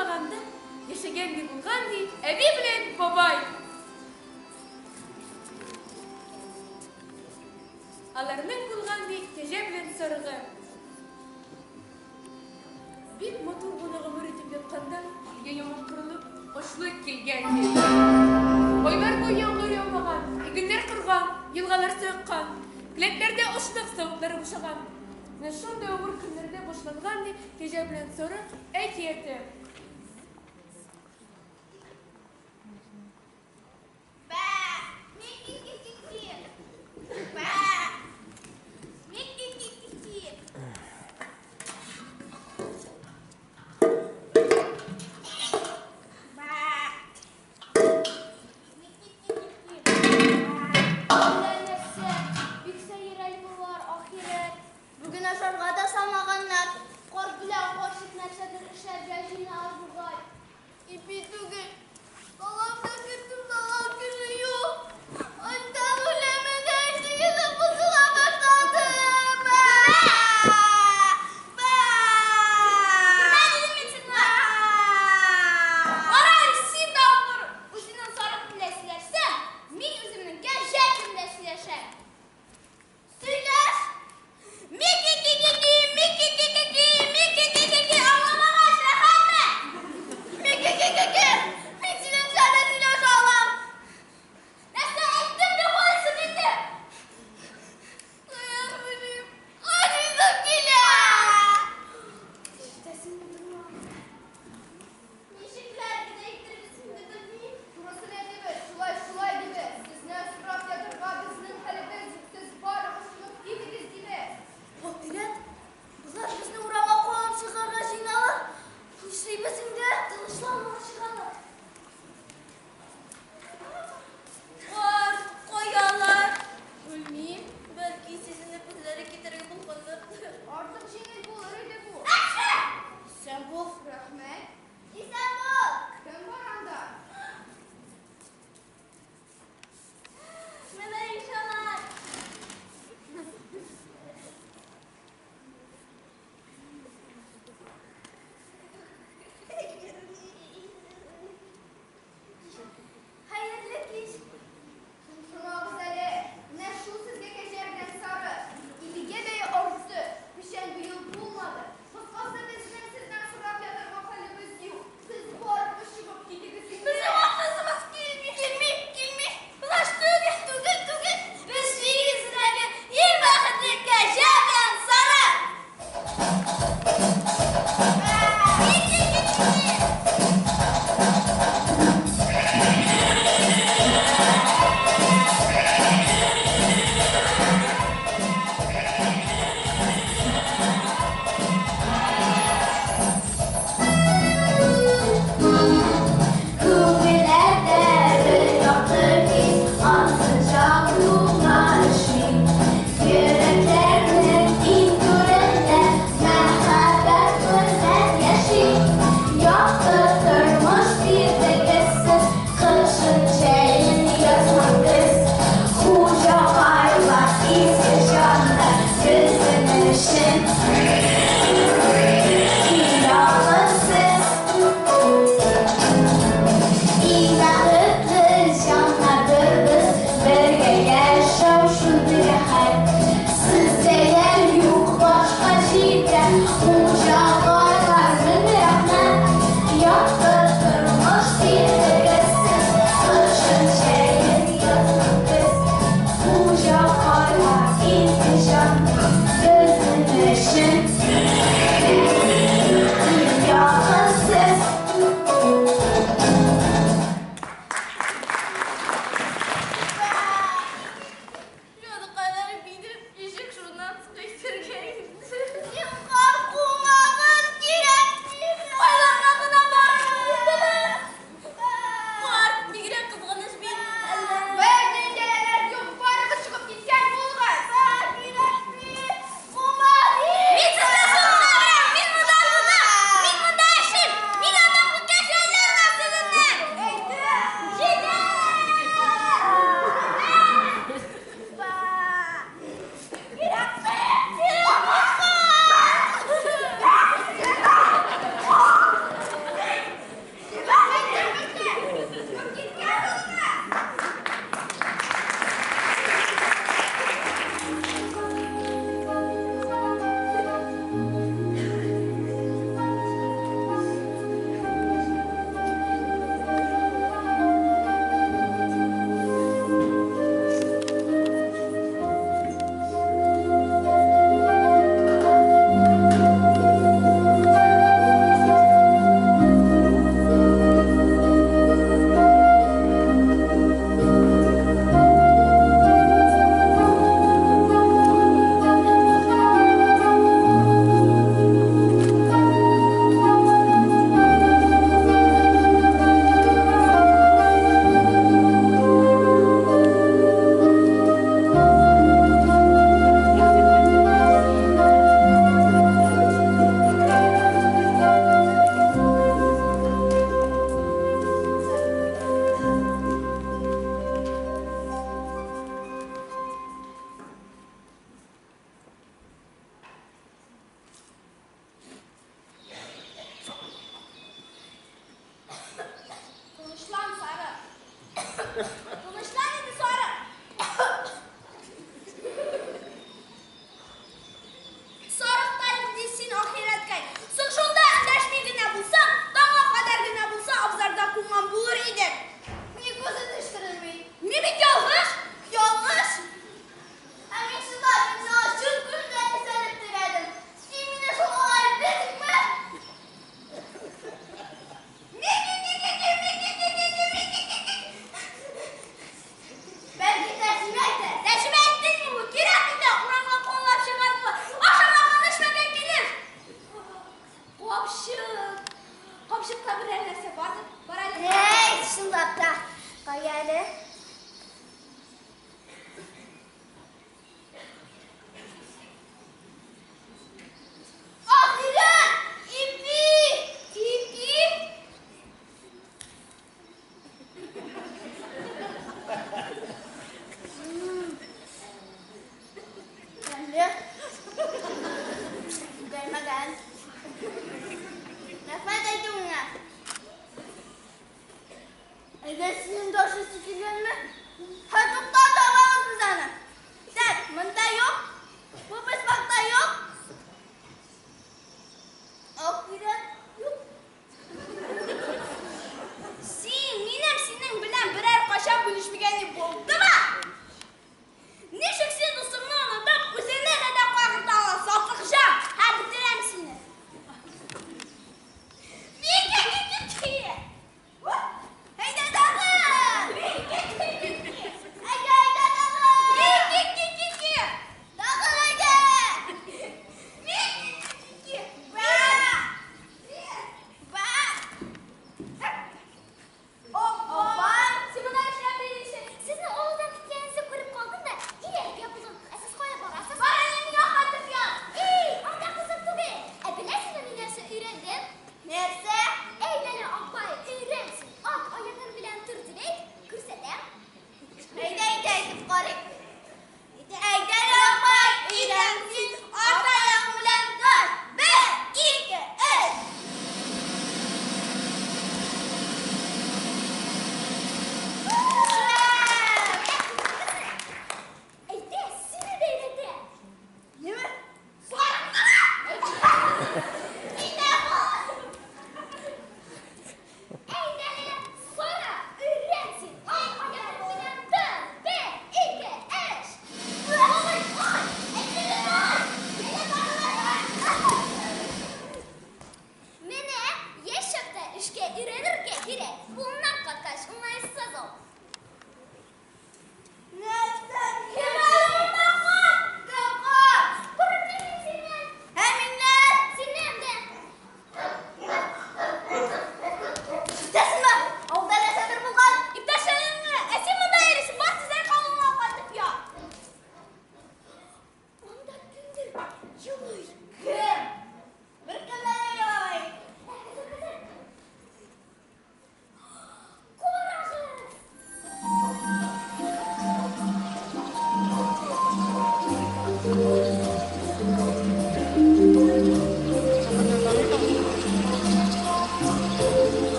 булмаганда яшәгән ди булган ди әби белән бабай. Аларның булган ди кәҗә белән сарыгы. Бик матур гына гомер итеп ятканда, илгә яман кырылып, ачлык килгән ди. Айлар буе яңгыр яумаган, игеннәр корган, елгалар саеккан, келәтләрдә ашлык савытлары бушаган. Менә шундый авыр көннәрдә башланган ди Кәҗә белән Сарык әкияте. Әллә нәрсә, бик сәер әле болар, ахирәт. Бүген ашарга да салмаганнар. Карт белән карчык нәрсәдер эшләргә җыеналар бугай. Ипи түгел, салам да көтеп салган кеше юк. Ачтан үләмен дә йөзем бозыла башлады. Күрмә дидем мин сиңа. Кара әле, син дә авыр. Үзеңнең сарык телендә сөйләшсәң, мин үземнең кәҗә телендә сөйләшәм. Сөйләш! Мики-ки-ки-ки, мики-ки-ки-ки, мики-ки-ки-ки, аңламагач, рәхәтме? Мики-ки-ки-ки, мин синең белән дә сөйләшә алам.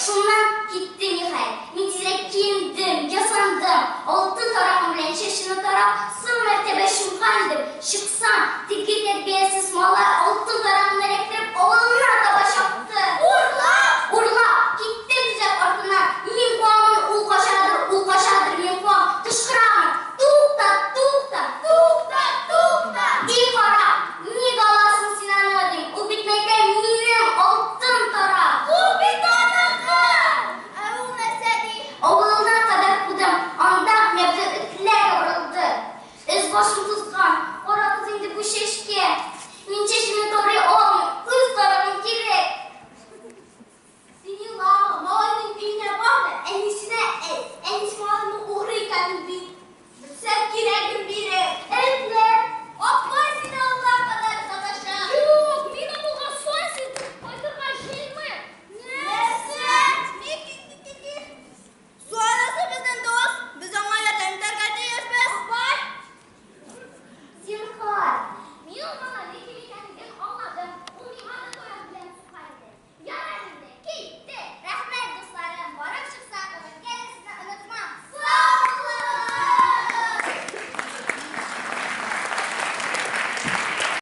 Шуннан китте, ниһаять. Мин тизрәк киендем, ясандым. Алтын тарагым белән чәчемне тарап, соң мәртәбә чумкан идем. Чыксам, теге тәрбиясез малай алтын тарагымны эләктереп, авылына таба